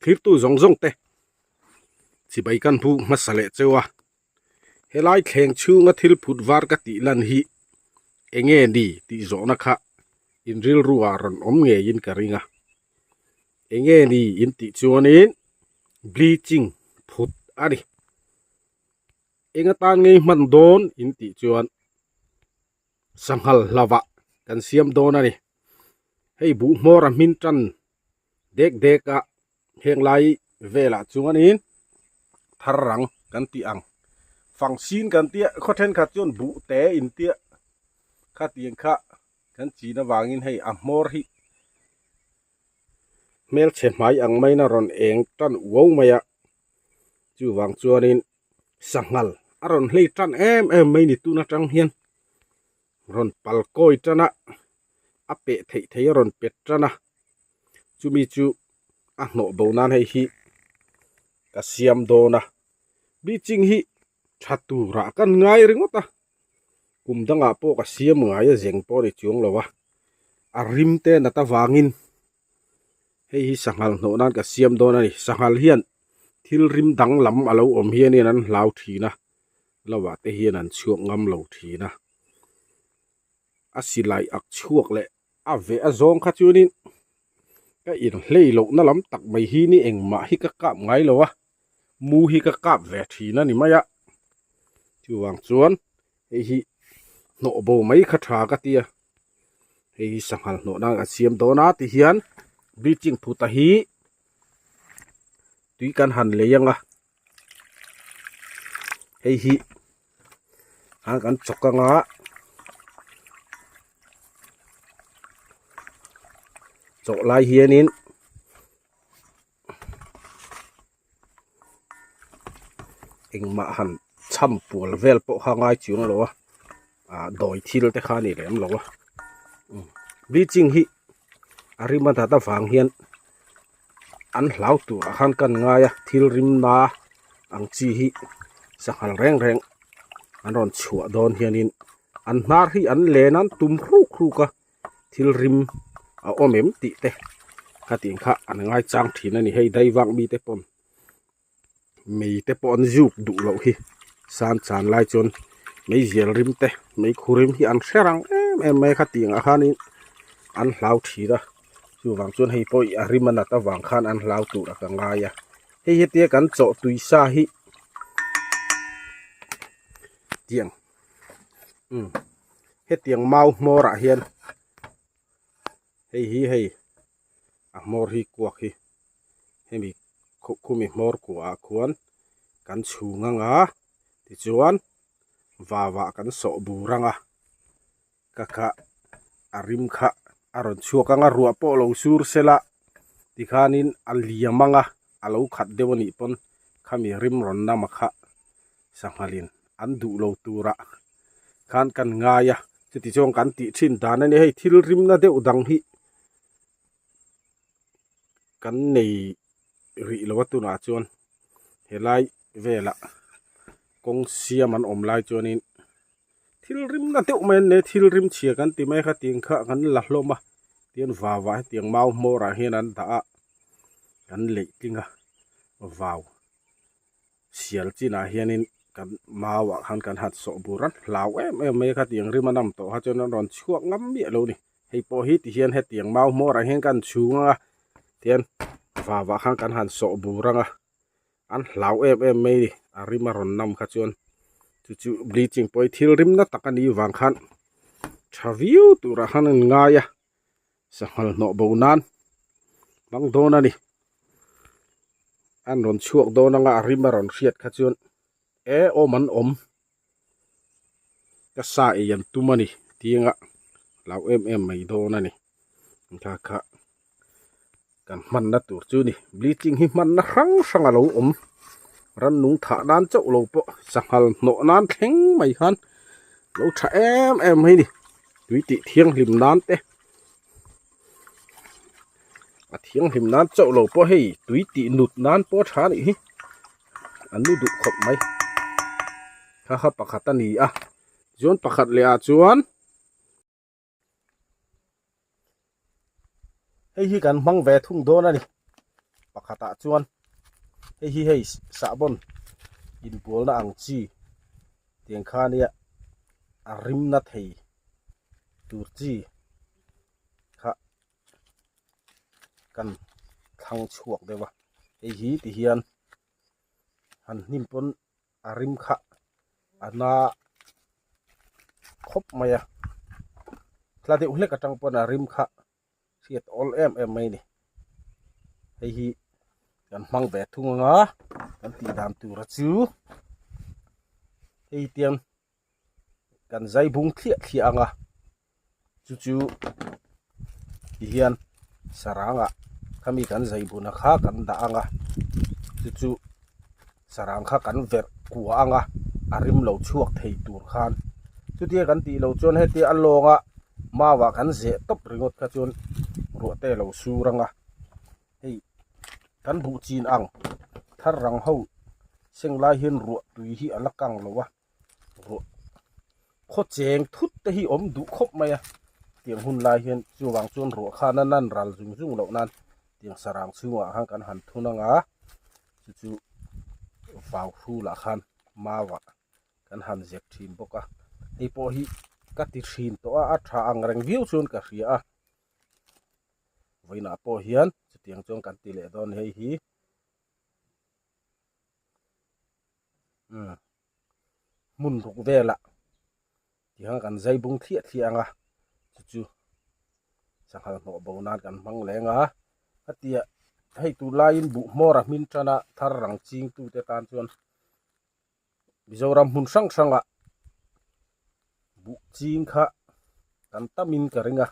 Thlirtu zawng zawng te chibai kan hmu hmasa leh cheu a, helai thleng chhunga thil phut var ka tih lan hi enge ni tih zawhna kha in rilru ah rawn awm ngeiin ka ring a, enge ni in tih chuanin bleaching phut a ni. Eng atan ngei hman dawn in tih chuan sanghal hlauhah kan siam dawn a ni. Hei buh hmawr a hmin tan dek dek a heng lai velah chuanin thar rang kan tih ang fang sin kan tia khaw thenkhat chuan buh te in tia khatiang kha kan chin avangin hei a hmawr hi hmelchhe hmai ang maiin a rawn eng tan uau mai a chuvang chuanin sanghal a rawn hlei tan em em mai ni tun atang hian rawn pal kawi tan a a peh theih theih a rawn pet tan a chumi chu a hnawh bo nan hei hi ka siam dawn a bleaching hi tha turah kan ngai ringawt a kum dangah pawh ka siam ngai a zeng pawh a ni chuang lo a a rim te nat avangin hei hi sanghal hnawh nan ka siam dawn a ni sanghal hian thil rim danglam a lo awm hianin an hlau thin a lovah te hian an chhuak ngam lo thin a a silai ak chhuak leh a veh a zawng kha chuanin ka inhlei lohna lam tak mai hi ni engmah hi ka kap ngai lo a mu hi ka kap ve thin a ni mai a chuvang chuan hei hi hnawh bo mai kha tha ka tia hei hi sanghal hnawh nan kan siam dawn a tihian bleaching phuta hi tui kan han lei ang a hei hi a kan chawk anga chawh lai hianin engmah han cham pual vel pawh kha ngai chuang lo a ah dawi thil te kha a ni lem lo a bleaching hi a rim a dat avang hian an hlau turah khan kan ngai a thil rim na ang chi hi sanghal reng reng an rawn chhuah dawn hianin an hnar hi an len a an tum hruk hruk a thil rim a awm em tih te khatiang kha an ngaichang thin a ni hei daivak mite pawn mei te pawh an zuk duh loh hi san chan lai chuan meizial rim te meikhu rim hi an hre rang em em mai a khatiang ah khanin an hlau thin a chuvang chuan hei pawh a rim a nat avang khan an hlau tur a ka ngai a hei hetia kan chawh tui sa hi tiang umm hetiang mau hmawr ah hian hei hi hei a hmawr hi kuak hi hemi khumi hmawr kuah ah khuan kan chhung anga tichuan vavah kan sawh bur anga ka kha a rim kha a rawn chhuak anga ruah pawh lo sur sela tikhanin a liam anga a lo khat deuh anih pawn khami rim rawn nama kha sanghalin an duh lo turah khan kan ngai a chuti chuan kan tih thin dan a ni hei thil rimna deuh dang hi kan nei rih lo a tunah chuan helai velah kawng siam an awm lai chuanin thil rimna deuh mai an nei a thil rim chhia kan ti mai a khatiang kha kan la hlawm a tihian vau ah hetiang mau hmawr ah hian an dah a kan leih tling a vau. Sial chinah hianin kan mauah khan kan han sawh bur a hlau em em mai a khatiang rim a nam tawh kha chuan an rawn chhuak ngam miah lo a ni hei pawh hi tihian hetiang mau hmawrah hian kan chhung anga tihian vavah khan kan han sawh bur anga an hlau em em mai a ni a rim a rawn nam kha chuan chu chu bleaching pawh hi thil rim na tak a nih vang khan tha viau turah khan an ngai a sanghal hnawh bo nan hmang dawn a ni an rawn chhuak dawn anga a rim a rawn hriat kha chuan e awm an awm ka sa ei an tum a ni tinga hlau em em mai dawn a ni kha kha kan hmanna tur chu ni bleaching hi hmanna hrang hrang a lo awm rannung thah nan chauh lo pawh sanghal hnawh nan thleng mai khan lo tha em em mai a ni tui tih thianghlim nan te a thianghlim nan chauh lo pawh hei tui tih nut nan pawh a tha a nih hi an nu duh khawp mai kha kha pakhat a ni a chuan pakhat leh ah chuan. Hei hi kan hmang ve thung dawn a ni. Pakhatah chuan hei hi hei sahbawn inbualna ang chi tiang kha nia a rimna thei tur chi kha kan thlang chhuak deuh a hei hi ti hian han hnim pawn a rim kha a na khawp mai a hla deuh hlek atang pawn a rim kha hriat awl em em mai a ni hei hi kan hmang ve thung anga kan tih dan tura chu hei tiang kan zai bung thliah thliah anga chu chu ti hian sarang ah khami kan zai bun a kha kan dah anga chu chu sarang kha kan verh kua anga a rim lo chhuak thei tur khan chutia kan tih loh chuan hetia a lawng a mau ah kan zeh tawp ringawt kha chuan ruah te a lo sur anga hei kan buh chin ang thar rang ho seng lai hian ruah tui hi a la kang lo a ruah khaw cheng thut te hi awm duh khawp mai a tiang hun lai hian chuvang chuan ruah khan a nan ral zung zung loh nan tiang sarang chhungah khan kan han thun anga chu chu vau hrulah khan mau ah kan han zek thin bawk a hei pawh hi ka ti thin tawh a a tha ang reng viau chuan ka hria a vawiinah pawh hian chutiang chuan kan ti leh dawn hei hi umm hmun ruk velah tihian kan zai bung thliah thliah ang a chu chu sanghal hnawh bo nan kan hmang leng a hetia hei tunlaiin buh hmawr a hmin tan a thar rang ching tute tan chuan Mizoram hmun hrang hrangah buh ching kha kan tamin ka ring a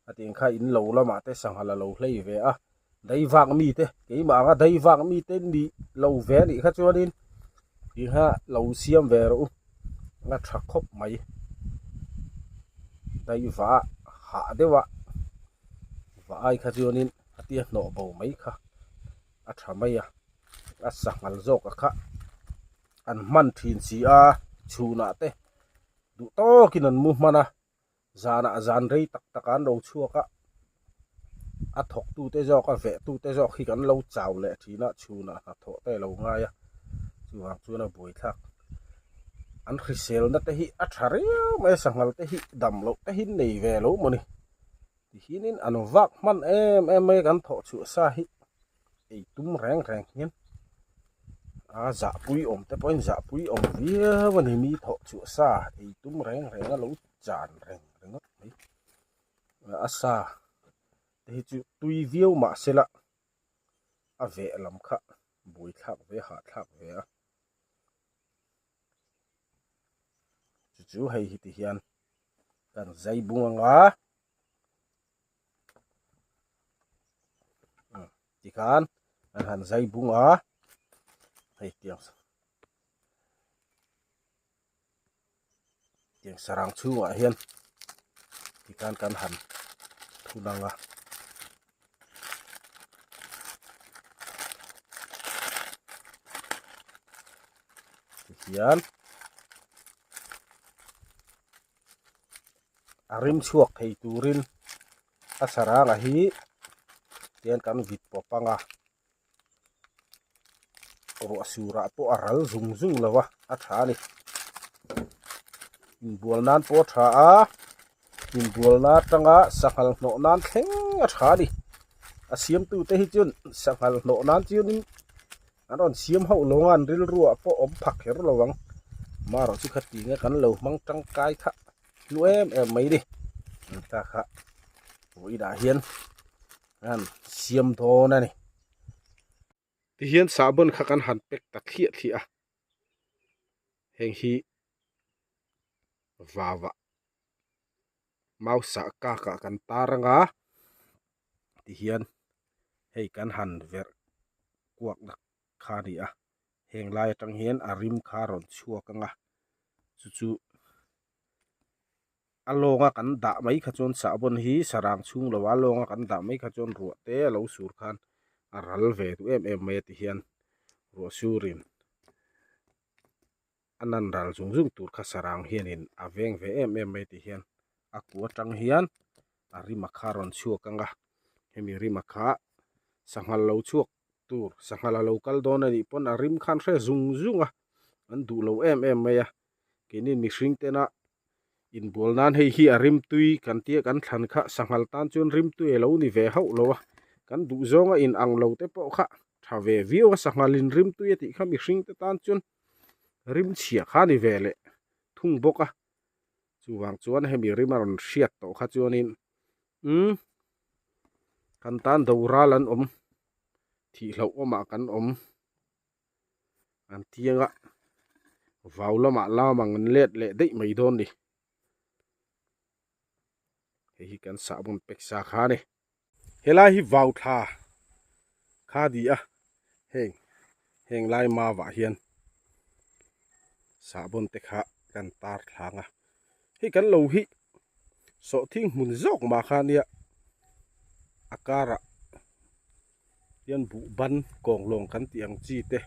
a tiang kha in lo lamah te sanghal a lo hlei ve a dai vak mi te keimah anga dai vak mi te nih lo ve a nih kha chuanin ti kha lo siam ve rawh u a tha khawp mai dai vah hah deuh a vah ai kha chuanin a tia hnawh bo mai kha a tha mai a. a sanghal zawk a kha an hman thin si a chhunah te duh tawkin an mu hman a zanah zan rei tak tak an lo chhuak a a thawk tu te zawk a veh tu te zawk hi kan lo chau leh thin a chhunah hnathawh te a lo ngai a chuvang chuan a buaithlak an hriselna te hi a tha riau mai a sanghal te hi dam loh te hi nei ve lo maw ni tihianin an vak hman em em mai a kan thawh chhuah sa hi. Ei tum reng reng hian a zahpui awm te pawhin zahpui awm viau a ni mi thawh chhuah sa ei tum reng reng a lo chan reng ringawt mai a sa te hi chu tui viau mah se la a veh lam kha buaithlak ve hahthlak ve a chu chu hei hi ti hian kan zai bung anga. Tikhan an han zai bung a hei tiang tiang sarang chhungah hian tikhan kan han thun ang a. Tihian a rim chhuak thei turin a saranga hi tian kan vit pawp ang a ruah surah pawh a ral zung zung lo a a tha a ni inbual nan pawh a tha a inbual na atanga sanghal hnawh nan thleng a tha a ni a siamtu te hi chuan sanghal hnawh nan chuanin An rawn siam hauh lo ang a, an rilruah pawh awm pha kher lo ang. Marawh chu khatinga kan lo hmang tangkai kha hlu em em mai ni. Ta kha vawiinah hian an siam dawn a ni. Tihian sahbawn kha kan han pack ta thliah thliah a, heng hi vava mau sah kak ah kan tar ang a tihian hei kan han verh kuak dak kha a ni a heng lai atang hian a rim kha a rawn chhuak ang a chu chu a lawng a kan dah mai kha chuan sahbawn hi sarang chhung lo a lawng a kan dah mai kha chuan ruah te a lo sur khan a ral ve duh em em mai a tihian ruah surin. A nan ral zung zung tur kha sarang hianin a veng ve em em mai tih hian a ku atang hian a rima kha a rawn chhuak ang a hemi rima kha sanghal lo chhuak tur sanghal a lo kal dawn a nih pawn a rim khan hre zung zung a an duh lo em em mai a keini mihring tena inbual nan hei hi a rimtui kan tia kan thlan kha sanghal tan chuan rimtui a lo ni ve hauh lo a kan duh zawnga in ang lo te pawh kha tha ve viau a sanghal in rimtui a tih kha mihring te tan chuan rimchhia kha a ni ve leh thung bawk a chuvang chuan hemi rim a rawn hriat tawh kha chuanin umm kan tan do ral an awm thih hlauh awmah kan awm an tianga vau lamah lam ang an let leh daih mai dawn ni hei hi kan sahbawn pek sa kha a ni helai hi vau thla kha a ni a heng heng lai mavah hian sahbawn te kha kan tar thlang a hei kan lo hi sawhthing hmun zawk mah kha nia a karah hian buh ban kawng lawng kan tih ang chi te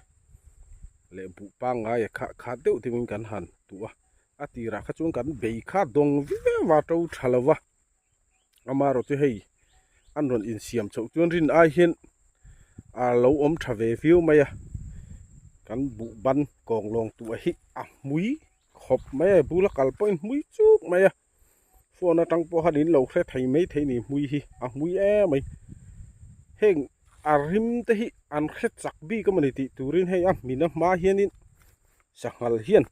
leh buh pangngai a khah khat deuh deuhin kan han tuh a a tirah kha chuan kan bei kha dawng viau a to tha lo va amaherawh chu hei an rawn insiam chhoh chuan rin ai hian a lo awm tha ve viau mai a kan buh ban kawng lawng tuh hi a hmui khawp mai a bula kal pawhin hmui chuk mai a. Phone atang pawh khan in lo hre thei mai thei ni hmui hi a hmui em mai heng a rim te hi an hre chak bik a mawni tih turin hei a hmin a hma hianin sanghal hian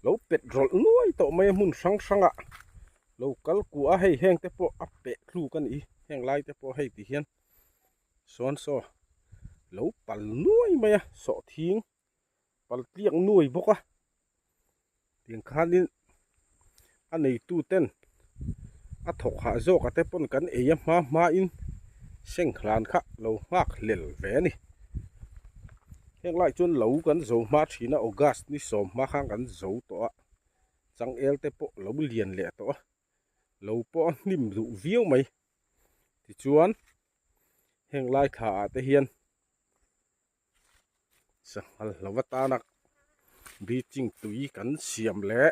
lo pet rawlh nuai tawh mai a hmun hrang hrang ah lo kal kuah a hei heng te pawh a peh tluk a ni heng lai te pawh hei ti hian sawn saw lo pal nuai mai a sawhthing pal tliak nuai bawk a. Tiang khanin a neitu ten a thawk hah zawk a te pawn kan ei a hma hma in seng hlan kha lo nghak hlel ve a ni. Heng lai chuan lo kan zo hma thin a August ni sawm hma khan kan zo tawh a changel te pawh lo lian leh tawh a lo pawh a hnim duh viau mai tichuan heng lai thla ah te hian. Sanghal hlo atana bleaching tui kan siam leh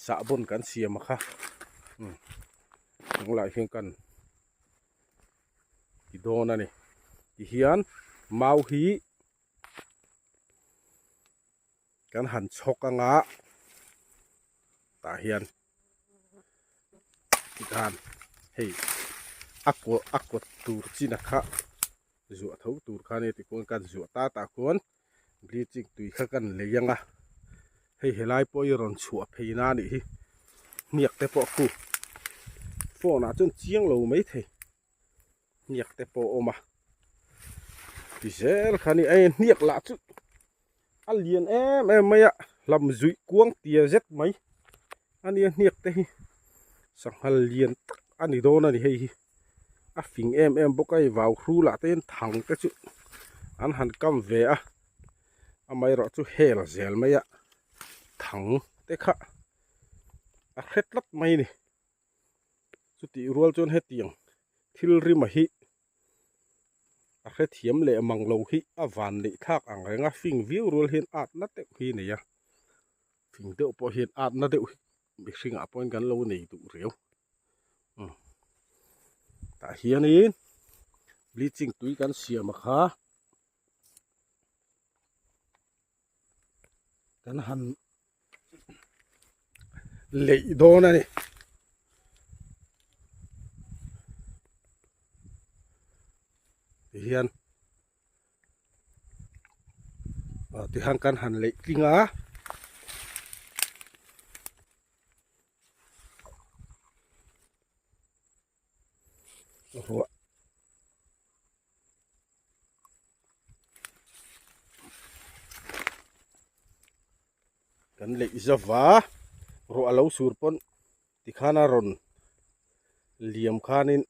sahbawn kan siam a kha umm tunglai hian kan ti dawn a ni tihian mau hi kan han chhawk anga tah hian tikhan hei a kawt a kawt tur chin a kha. Zuah tho tur kha nia tikhuan kan zuah ta tah khuan bleaching tui kha kan lei ang a hei helai pawh hi rawn chhuah phei na anih hi hniak te pawh khu phone ah chuan chiang lo mai thei hniak te pawh a awm a ti zel kha nia hei hniak lah chu a lian em em mai a hlam zuih kuang tia zet mai a nia hniak te hi sanghal lian tak a ni dawn a ni hei hi a fing em em bawk a hei vau hru lah te hian thang te chu an han kam ve a amaherawh chu hel zel mai a thang te kha a hre tlat mai a ni chutih rual chuan hetiang thil rima hi a hrethiam leh mang lo hi a van neih thlak ang reng a fing viau rual hian at na deuh hi a nei a fing deuh pawh hian at na deuh hi mihringah pawhin kan lo nei duh riau umm tah hianin bleaching tui kan siam a kha kan han leih dawn a ni. Tihian ah tihian kan han leih tling a. Ruah kan leih zova ruah a lo sur pawn tikhan a rawn liam khanin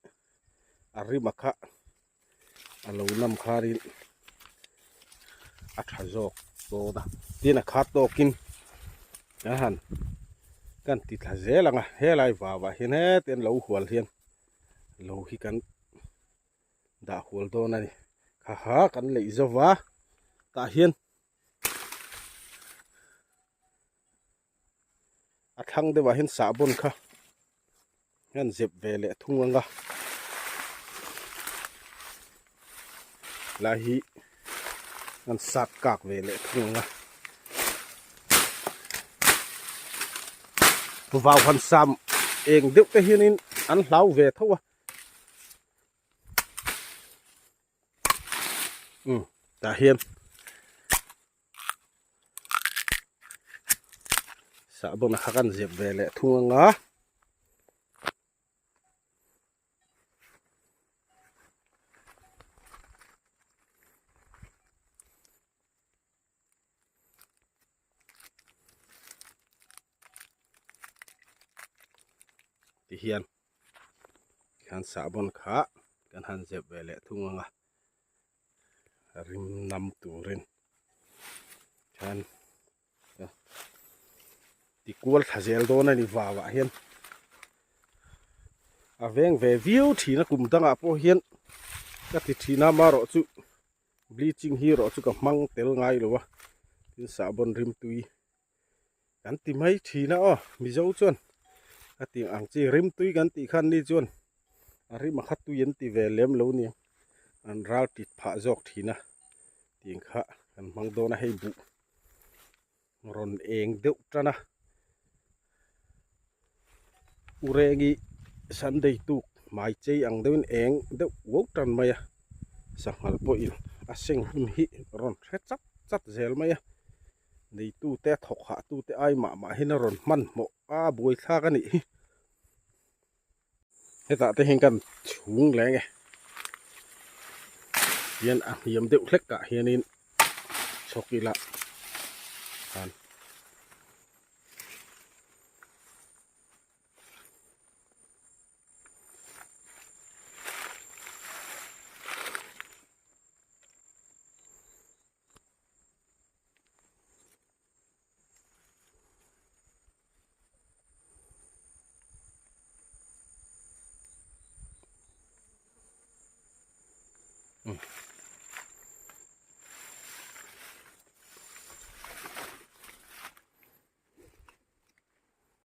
a rim a kha a lo nam khanin a tha zawk dawn a tin a khat tawkin a han kan ti thla zel ang a helai vauah hian hetiang lo hual hian lo hi kan dah hual dawn a ni kha ha kan leih zo va tah hian a thlang deuhah hian sahbawn kha hian zep ve leh thung ang a. Lai hi an sat kak ve leh thung ang a. Vau han sam eng deuh te hianin an hlau ve tho a. Um tah hian sahbawn a kha kan zep ve leh thung ang a. Ti hian khan sahbawn kha kan han zep ve leh thung ang a rim nam turin khan ti kual thla zel dawn a ni vau ah hian a veng ve viau thin a kum dangah pawh hian ka ti thin a amaherawh chu bleaching hi erawh chu ka hmang tel ngai lo a tin sahbawn rimtui kan ti mai thin a aw mizo chuan a tih ang chi rimtui kan tih khan ni chuan a rim a kha tui an ti ve lem lo nia an ral tit phah zawk thin a tih kha kan hmang dawn a hei buh rawn eng deuh tan a urengi sunday tuk hmai chei ang deuhin eng deuh uau tan mai a sanghal pawhin a seng hun hi rawn hre chat chat zel mai a neitute thawk hah tute ai mah mah hian a rawn hmanhmawh a buaithlak a nih hi hetah te hian kan chhung leng e hian a hniam deuh hlek ah hianin chhawk ila khan